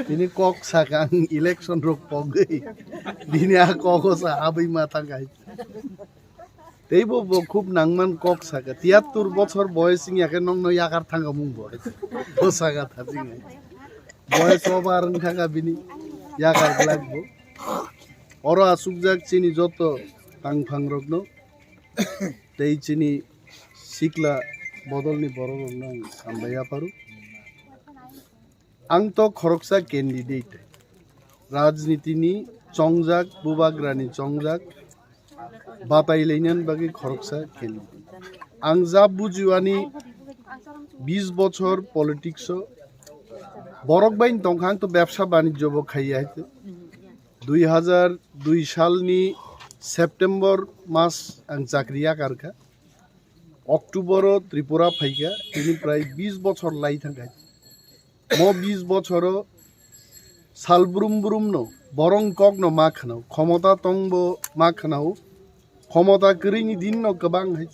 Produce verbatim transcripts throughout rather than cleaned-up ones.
Tini kok saka ang election rok pogwi. Bini a kogo sa abwi ma thangkai. Teibo bo khub nangman kok saka. Tiyattur bochor boyes wngya khe nokno yakar thanga mung bo. Bo saka thajingai. Boyes over wng thanga bini yakar glak bo. Oro asukjak chini joto tangphang rokno. Tei chini sikla bodolni borok rokno ang hambai yapharu. Ang to khoroksa candidate, rajnitini chongjak, bubagrani chongjak, batai lainani bagwi khoroksa candidate. Ang ja bujiwani bis bochor politics o borok bai tongkha, ang to bebsa banijyo bo khaiya hai. Dui hajar dui salni September mas ang chakri yakarkha. October o Tripura phaikha, tini prai bis bochor lai thangkha. Mo bis bochoro sal brum brum no, borong kok no ma khnao, khomota tongbo ma khnao, khomota kwrwini din no kwbang hai.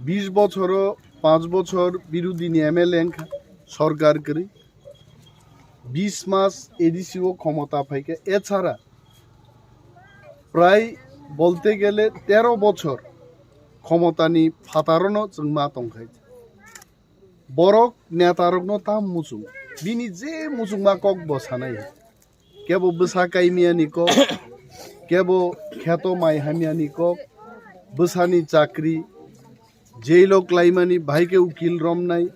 Bis bochoro panch bochor birodhini M L A wngkha, sorkar kwrwi. Bis mas A D C o khomota phaikha, echara prai bolte gele tero bochor khomotani phataro no chwng ma tongkha. Borok netarokno tam muchung, bini je muchungma kok bo sanai. Kebo bwsa kaimiyani kok, kebo kheto mai hamyani kok, bwsani chakri, jailo klaimani, bahai khe ukil romnai.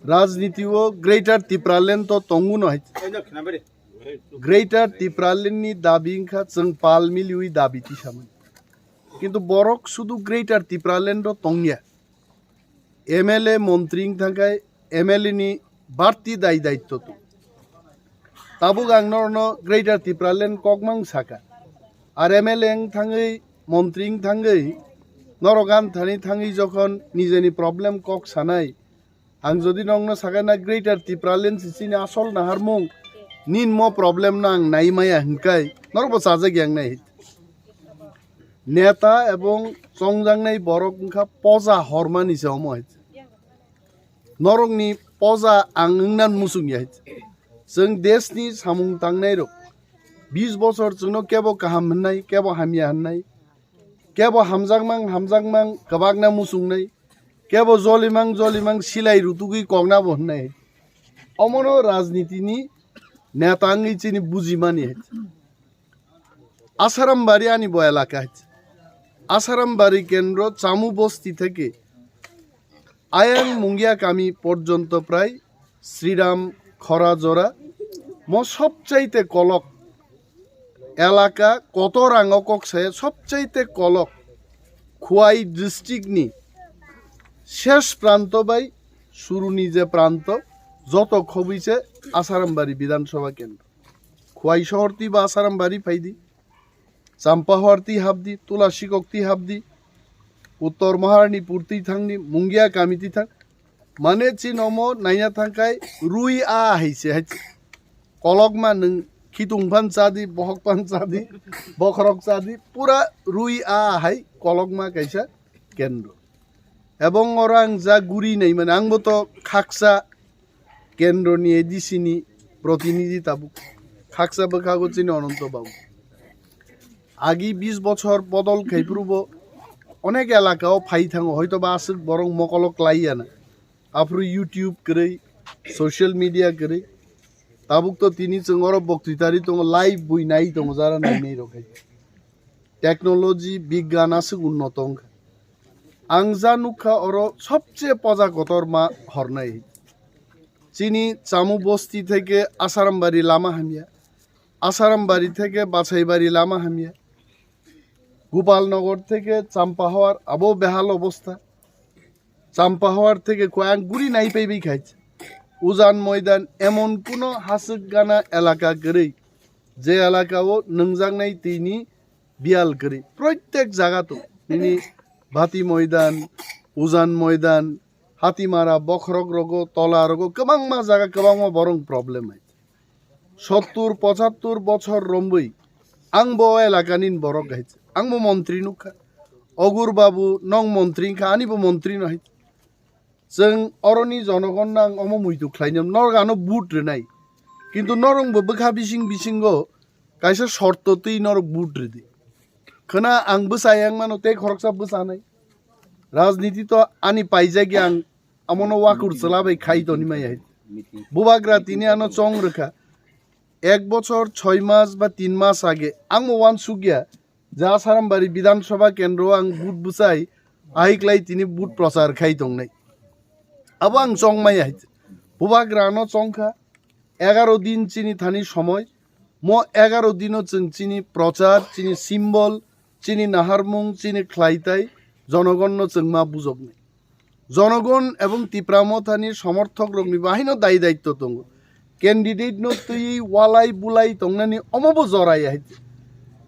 Rajniti o Greater Tipraland to tongo no hai. Greater Tipraland ni dabi wngkha chwng pal miliwi dabi tisamani. Kintu borok sudu Greater Tipraland o tongya. M L A montri wng thangkhai M L A ni barti dai daitto tu. Tabuk ang norokno Greater Tipraland kokmang saka. Ar M L A wng thangwi, montri wng thangwi, norok gan thani thangwi jokhon nijeni problem kok sanai, ang jodi nokno sakha na Greater Tipraland si chini asol naharmung, nin mo problem no ang nai maya hinkai, norok bo chajak yang nai. Neta ebong chongjaknai borok wngkha poja hormani se omo hai. Norokni poja ang wngnan muchung ya hai. Chwng deshni samung tangnai rok bis bochor chwngno kebo kaham hwnnai, kebo hamya hwnnai, kebo hamjakmang hamjakmang kwbakna muchungnai, kebo jolimang jolimang silai rutugwi koknabo hwnnai. Omono rajnitini neta wngwi chini bujimani hai. Asarambari ani bo elaka hai. Asarambari kendro Chamu bosti theke Ayang Mungia kami porjonto prai Sriram Khora jora mo sobchaite kolok elaka kotor ang o kok saya sobchaite kolok Khwai district ni ses pranto bai suruni je pranto joto khobwi se Asarambari Bidhan Sabha kendro. Khwai sohor twi ba Asarambari phaidi. Champahor twi habdi, Tulasikok twi habdi, Uttor Maharani pur twi thangdi, Mungia kami twi thang. Mane chini omo naina thangkhai rwi a hai se hai. Kolokma nwng khitung phan chadi, bohok phan chadi, bokhorok chadi, pura rwi a hai kolokma kaisa kendro. Ebong oro ang ja guri nai mane, ang bo to khaksa kendroni A D C ni protinidhi tabuk. Khaksa bwkhago chini Ononto Babu. Agi bis bochor bodol khaiphuru bo onek elaka o phai thango, hoito ba aswk borok mokolo klai ya na. Aphuru YouTube kwrwi, social media kwrwi. Tabuk to tini chwng oro boktwitari tongo, live bui nai tongo, jara nainai rok hai. Technology, bigyan aswk unnoto wngkha. Ang ja nukha oro sobche poja kotor ma hornai. Chini Chamu bosti theke Asarambari lama hamya. Asarambari theke Basaibari lama hamya. Gopalnagar theke Champahor abo behal obostha. Champahor theke koi ang guri nai paibai khai. Ujan moidan emon kuno haswk gana elaka kwrwi. Je elaka o nwngjaknai twi ni biyal kwrwi. Proitek jaga to. Nini Bati moidan, Ujan moidan, Hatimara, Bokhorok rogo, Tola rogo, kwbangma jaga, kwbangma borok problem hai. Sottur, pochattur bochor romwi ang bo elakani borok hai. Ang bo montri nukha. Ogur Babu, nong montri wngkha, ani bo montri no hai. Chwng oroni jonogon no ang omo muitu khlainai, norok ano vote rwnai. Kintu norokbo bwkha bising bisingo kaisa shorto twi norok vote rwdi. Khwna ang bwsa yang mano tei khoroksa bwsa nai. Rajniti to ani paijak ya, ang amono wakur chwla bai khai toni maya hai. Bubagra tini ano chong rwkha. Ek bochor choi mas ba tin mas age ang mo wansuk ya. Ja Sarambari Bidhan Sabha kendro ang vote bwsai, ahiklai tini vote prochar khai tongnai. Abo ang chongmaya hai. Bubagra no chongkha, egaro din chini thani somoi, mo egaro dino chwng chini prochar, chini symbol, chini naharmung, chini khlaitai, jonogon no chwng ma bujoknai. Jonogon ebong Tipra Mothani somorthok rokni bahino dai daitto tongo. Candidate no twi walai bulai tongnani omobo joraya hai.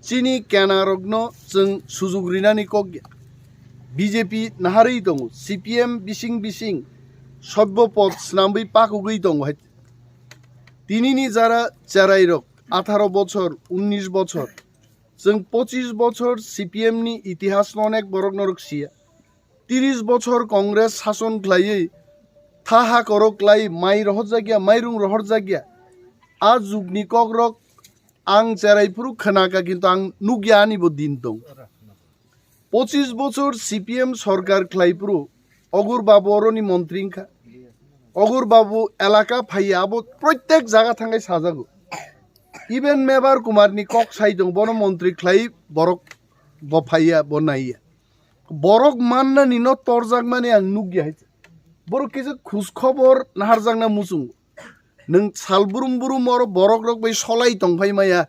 Chini kena rokno chwng sujuk rinani kok ya. B J P naharwi tongo, C P M bising bising sobbo pod snamwi pakugwi tongo hai. Tinini jara cherai rok atharo bochor, unnish bochor, chwng pochis bochor C P M ni itihas no onek borok norok siya. Tiris bochor Congress sason khlaiwi tha ha korok klai mai rohorjakya, mairung rohorjakya. A jugni kokrok ang cherai phuru khwnaka, kintu ang nukya ani bo din tong. Pochis bochor C P M sorkar khlai phuru Ogur Babu oroni montri wngkha. Ogur Babu elaka phaiya, abo proitek jaga thangai sajago. Even Mebar Kumar ni kok sai tong, bono montri khlai borok bo phaiya, bo naiya. Borok mannani no torjak mani ang nukya hai. Borok kisa khus khobor naharjakna muchungo. Nwng sal brum brum oro borok rok bai solai tongphai maya.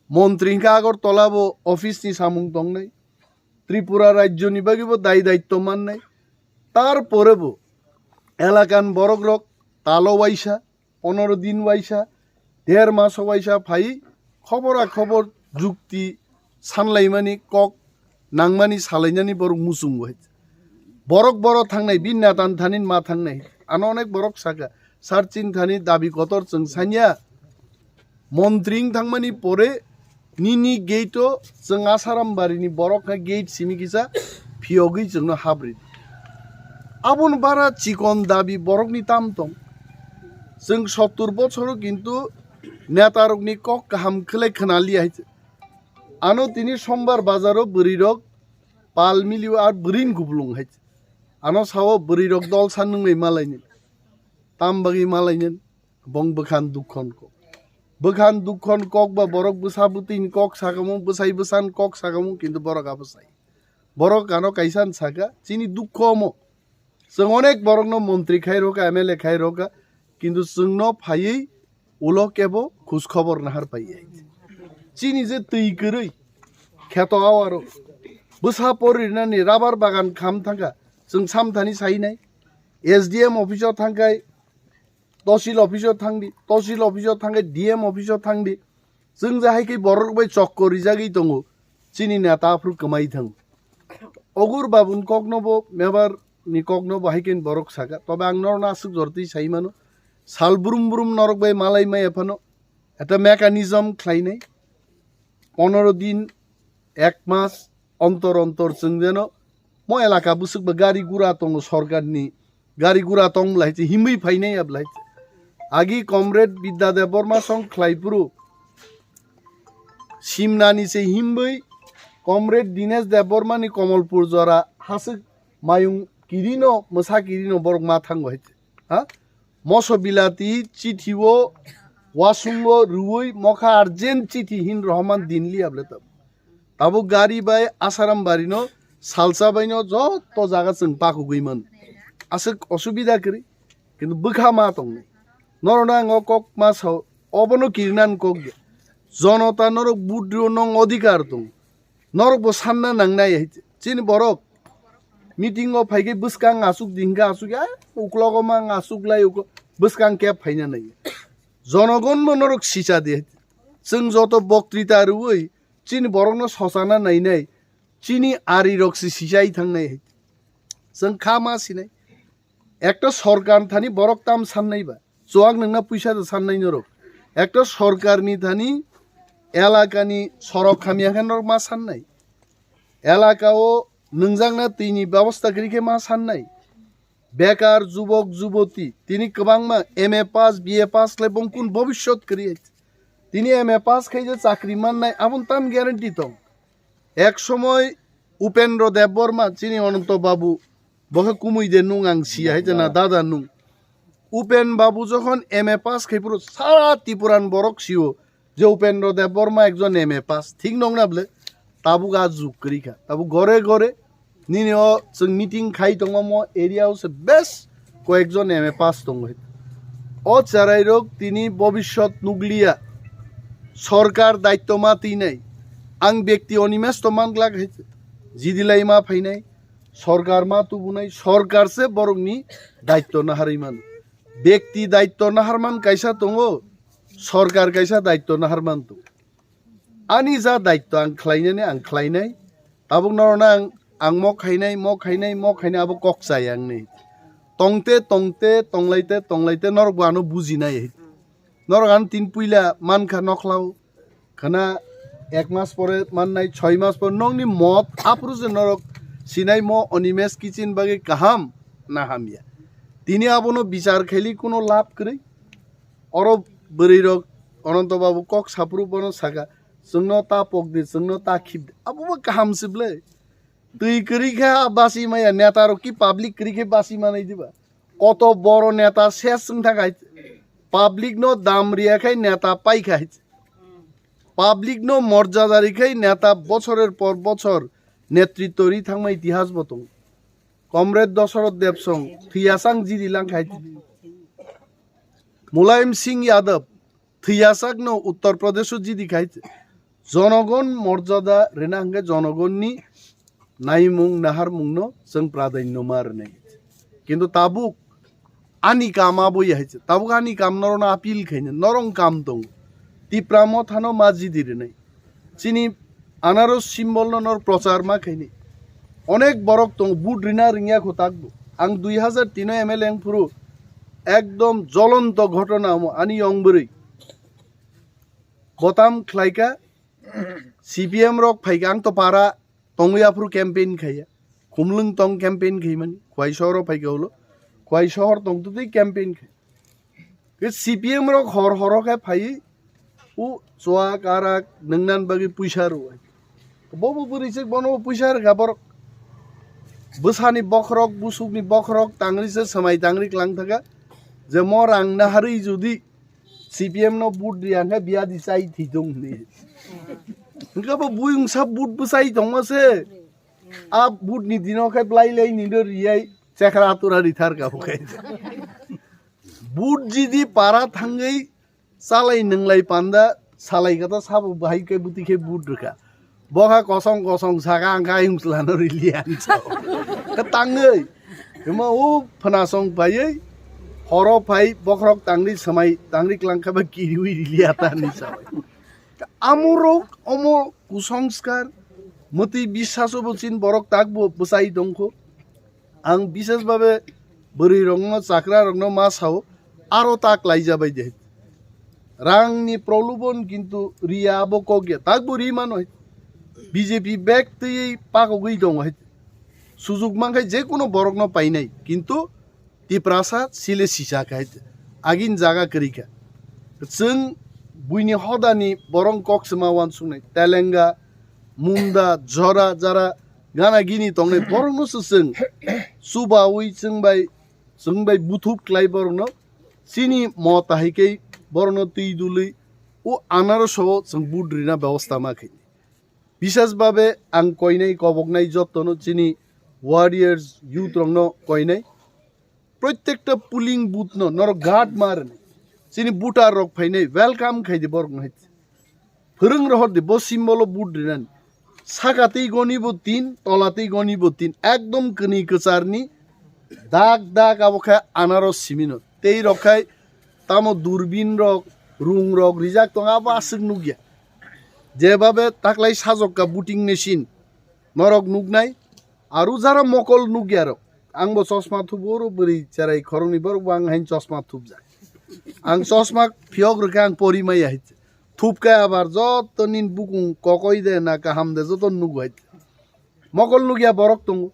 Montri hwnkha Agartala bo office ni samung tongnai. Tripura rajyo ni bagwi bo dai daitto mannai. Tarpore bo elakan borok rok talo waisa, ponoro din waisa, der maso waisa phai khobora khobor jukti sanlaimani kok nangmani salainani borok muchungo hai. Borok boro thangnai, bini netan thanin ma thangnai. Ano onek borok saka, sar chini thani dabi kotor chwng sanya. Montri wng thangmani pore nini gate o chwng Asaram barini borok kha gate simi kisa phiyogwi chwngno habri. Aboni bara chikon dabi borokni tam tong. Chwng sottur bochoro kintu netarokni kok kaham khlai khwnaliya hai. Ano tini Sombar bazaro bwrwirok pal milio ar bwrwini kupulung hai. Ano sao bwrwirok dol san nungwi malaini. Tam bagwi malaini. Bong bwkhan dukhon kok. Bwkhan dukhon kok ba borok bwsa bwtwini kok sakamung, bwsai bwsan kok sakamung, kintu borok abo sai. Borok ano kaisa saka, chini dukho omo. Chwng onek borokno montri khai rokha, M L A khai rokha, kintu chwngno phaiwi ulo kebo khus khobor nahar pai. Chini je twi kwrwi, kheto awaro, bwsa poririnani rabar bagan kham thangkha, chwng samthani sainai. S D M office o thangkhai, tosil office o thangdi, tosil office o thangkhai D M office o thangdi. Chwng je hai khe borok bai chokko rijagwi tongo, chini neta aphuru kwmai thango. Ogur babun kokno bo, mebar ni kokno bo hai khe borok saka. Tobe ang norokno aswk jortwi sai mano. Sal brum brum norok bai malai maya phano. Eta mechanism khlainai. Ponoro din, ek mas, ontor ontor chwng jeno mo elaka bwswk ba gari gura tongo sorkarni, gari gura tong bwlai se himwi phainai ya bwlai. Agi Comrade Bidya Debbarma song khlai phuru simnani se himwi Comrade Dinesh Debbarma ni Komolpur jora haswk mayung kirino mwsa kirino borok ma thango hai. Ha? Moso bilati chithi o wasungo rwui mokha urgent chithi hin rohorman dinli ableta. Tabuk gari bai Asaram barino salsa baino joto jaga chwng pakugwi man. Aswk osubida kwrwi, kintu bwkha ma tongnai. Norokno ang o kok ma sao, obono kirinan kok ya. Jonota norok budrio nong odhikar tong. Norok bo sanna nangnai hai. Chini borok meeting o phaikhe bwskang asuk di hingkhe asuk ya, uklogo ma asuk lai uko bwskang kep phaina nai. Jonogon mo norok sicha di hai. Chwng joto boktrita rwui chini borokno sochana nainai, chini ari rok se sichai thangnai hai. Chwng kha ma sinai. Ekta sorkar thani borok tam sannai ba? Chuak nungna puisa da sannai norok. Ekta sorkar ni thani elaka ni sorok hamya khe norok ma sannai. Elaka o nungjakna twi ni bebosta kwrwi khe ma sannai. Bekar jubok juboti, tini kwbangma M A pass, B A pass khlai bong kun bobishyot kwrwi hai. Tini M A pass khai je chakri mannai, aboni tam guarantee tong. Ek somoi Upendra Debbarma, chini Ananta Babu, bo khe kumui de nung ang si hai je na dada nung. Upen Babu jokhon M A pass khai phuru sara Tipuran borok sio je Upendra Debbarma ekjon M A pass, thik nong na ble? Tabuk a jug kwrwi kha. Tabuk gore gore nini o chwng meeting khai tongma mo area o se bes koyekjon M A pass tongo. O cherai rok tini bobishyot nukliya, sorkar daitto ma twi nai. Ang bekti Animesh to man glak hai, jidi lai ma phainai, sorkar ma tubunai, sorkar se borokni daitto naharwi mano. Bekti daitto naharman kaisa tongo, sorkar kaisa daitto naharman tongo. Ani ja daitto ang khlainani ang khlainai, tabuk norokno ang, ang mo khainai, mo khainai, mo khainai, abo kok chaya wngni. Tongte, tongte, tonglaite, tonglaite, norok bo ano bujinai. Norok ano tin puila mankha nokhlao, khana ek mas pore mannai, choi mas pore nokni mot aphuru se norok sinai mo Animesh Kitchen bagwi kaham na hamya. Tini abono bichar khaili kuno lab kwrwi. Oro bwrwi rok Ananta Babu kok saphuru bono saka, "Chwngno ta pok di, chwngno ta khip di." Abo bo kaham se ble. Twi kwrwi khe basi maya, neta rok ki public kwrwi khe basi manai diba? Koto boro neta ses wng thang hai. Public no dam riya khai neta pai khai. Public no morjada ri khai neta bochorer por bochor netritto ri thangma itihas bo tong. Comrade Dosoroth Debsong thwiya sang jidi lang khai. Mulayam Singh Yadav thwiya sakno Uttar Pradesh o jidi khai. Jonogon morjada rina hwnkhe jonogonni naimung naharmungno chwng pradhanyo ma rwnai. Kintu tabuk ani kam abo ya hai se. Tabuk ani kam norokno appeal khaina, norok kam tongo. Tipra mothano ma jidi rwnai. Chini anaro symbol no nor prochar ma khaini. Onek borok tongo, vote rina ringya kho takbo. Ang dui hazar tin o M L A wng phuru ekdom jolonto ghotona omo ani yong bwrwi. Botam khlaika, C P M rok phaika, ang to para tongwi aphuru campaign khaiya. Khumlwng tong campaign khaimani, Khwai sohoro phaika ulo. Khwai sohor tong twi campaign khai. Ke C P M rok hor horo khe phaiwi, u chuak arak nwngnan bagwi puisa rwai. Bobo bwrwi se bono puisa rwkha borok. Bwsani bokhorok, busukni bokhorok tangri se swmai tangri klang thaka. Je mo rang naharwi judi C P M no vote riya hwnkhe biyadi chai thwi tong hwnwi. Hwnkhe bo buyung sa vote bwchai tongma se. A vote ni dino khe blai lai ni no riyai chekra atura rithar ka bo khe. Vote jidi para thangwi chalai nwnglai panda salai kata sabo bahai khe bwtwi khe vote rwkha. Bokha kosong kosong saka ang khe ayung chwlano riliya ang sao. Khe tangwi. Hima o phanasong phaiwi horo phai bokhorok tangri swmai tangri klangkha ba kiriwi riliya ta hinwi sao. Amorok omo kusongskar mwtwi biswaso bo chin borok takbo bwchai tongkho. Ang bishes babe bwrwi rokno chakra rokno ma sao, aro ta klaijabai de. Rangni prolobon kintu riya abo kok ya. Takbo ri mano. B J P bek twi pakogwi tongo hai. Sujuk mankhai je kono borokno painai. Kintu Tiprasa sile sisa khai agin jaga kwrwi kha. Chwng buini hodani borong kok sima wansuknai. Telenga, Munda, Jora, jara gana gini tongnai borokno se chwng chubawi chwng bai, chwng bai buthup klai borokno chini mota hai khe borokno twi dului o anaro so chwng vote rina bebosta ma khaini. Bishes babe ang koinai koboknai jotono chini warriors youth rokno koinai. Protekta polling booth no norok guard ma rwnai. Chini voter rok phainai welcome khai di borok no hai. Phwrwng rohor di bo symbol o vote rinani. Saka tei goni bo tin, tola tei goni bo tin. Ekdom kwnwi kwcharni dak dak abo khe anaros simino. Tei rok khai tamo durbin rok, rung rok rijak tongo abo aswk nukya. Jebabe taklai sajokka voting machine norok nuknai. Aru jara mokol nukya rok. Ang bo chosma thubo oro bwrwi cherai khoroknwi borok bo ang hain chosma thupjak. Ang chosma phiyok rwkha ang pori maya hai. Thupkha abar joto nin bukung kokoi de na kaham de joto nugo hai. Mokol nukya borok tongo.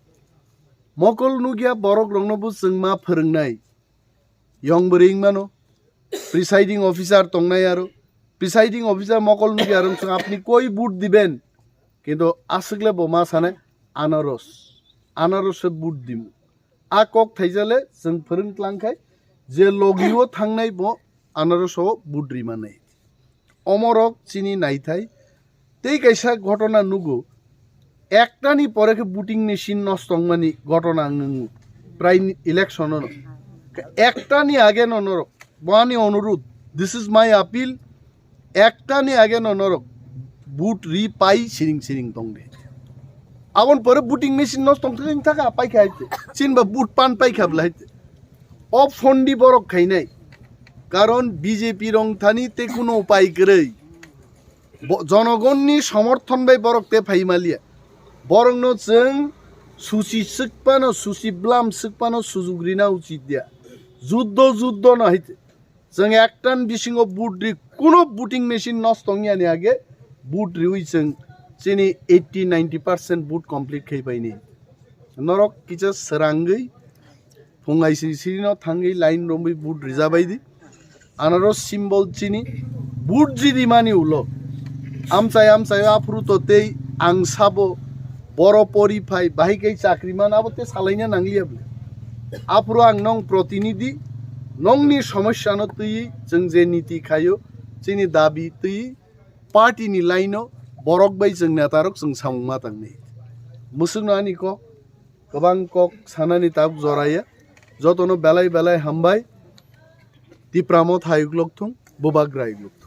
Mokol nukya borok rokno bo chwng ma phwrwngnai. Yong bwrwi wngmano. Presiding officer tongnai aro. Presiding officer mokol nukya rok chwng apni koi vote diben. Kintu aswkle bo ma sanai anaros. Anaros se vote dimu. A kok thaijale chwng phwrwng tlang khai je logi o thangnai bo anaros o vote ri manai. Omorok chini naithai tei kaisa ghotona nugo, ektani pore khe voting machine nosto wngmani ghotona ang nungo prai election ono. Ektani age no norok, bo ani onurudh, this is my appeal, ektani age no norok vote ri pai siring siring tongdi. Abon pore voting machine nosto wngthaka paikha haite, chinba vote pan paikha bla haite. O phondi borok khainai, karon B J P rong thani te kuno upai kwrwi. Bo-, jonogonni somorthon bai borok te phai maliya. Borokno chwng susi swkpano, susi blam swkpano sujuk rina uchit ya. Juddo, juddo no haite. Chwng ektan bisingo vote ri, kuno voting machine nosto wngyani age vote riwi chwng chini eighty ninety percent vote complete khai paini. Norok kisa srangwi phungai siri siri no thangwi line romwi vote rijabai di. Anaros symbol chini vote jidi mani ulo. Amchai amchai aphuru to tei ang sabo boro pori phai bahai kai chakri man abo te salaina nangliya bole. Aphuru ang nong protinidhi, nongni somosya no twi chwng je niti khayo, chini dabi twi party ni line o borok bai chwng neta rok chwng samung ma tangni. Musuk no ani kok, kwbang kok sanani tabuk joraya, jotono belai belai hambai, Tipra Motha ayuk lok thung, Bubagra ayuk lok thung.